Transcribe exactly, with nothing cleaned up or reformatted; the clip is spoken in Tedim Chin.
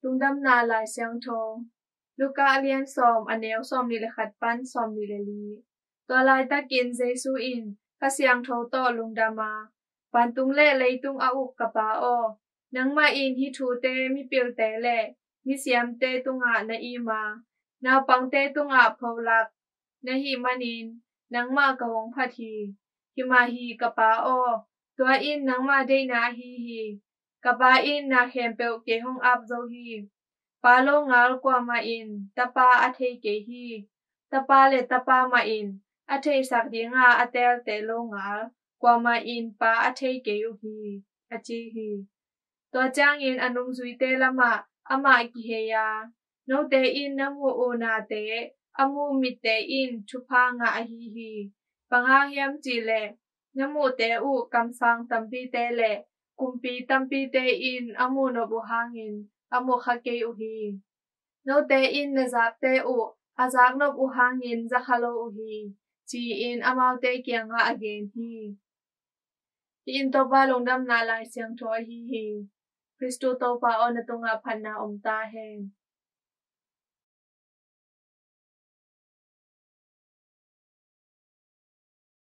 Lungdamna Lai Siangtho. Luka a lian sawm, a neu sawmnih le khat pan sawmnih le li. Tua laitakin Jesu in Kha Siangtho tawh lungdam a, vantung le leitung a uk ka Pa aw, nangmah in hih thute mipilte le misiamte tungah na im a, naupangte tungah pholak na hih manin nangmah ka hong phat hi. Hi mah hi ka Pa aw, tua in nangmah deihna ahi hi. Ka Pa in na khempeuh kei hong ap zo hi. Pa longal kuamah in Tapa a thei kei hi. Tapa le Tapa mah in a theisak dinga a teelte longal kuamah in Pa a thei kei uh hi, a ci hi. Tua ciangin a nungzuite lamah amah kihei a, note in na muh uh nate a muh mitte in thupha ngah ahi hi. Bang hang hiam cih leh na muhte uh kamsang tampite le kumpi tampite in a muh nop uh hangin a muh kha kei uh hi. Note in na zakte uh a zak nop uh hangin za kha lo uh hi, ci-in amaute kiangah a gen hi. Hih in Topa Lungdamna Lai Siangtho ahi hi. Khristu Topa aw, na tungah phatna om ta hen.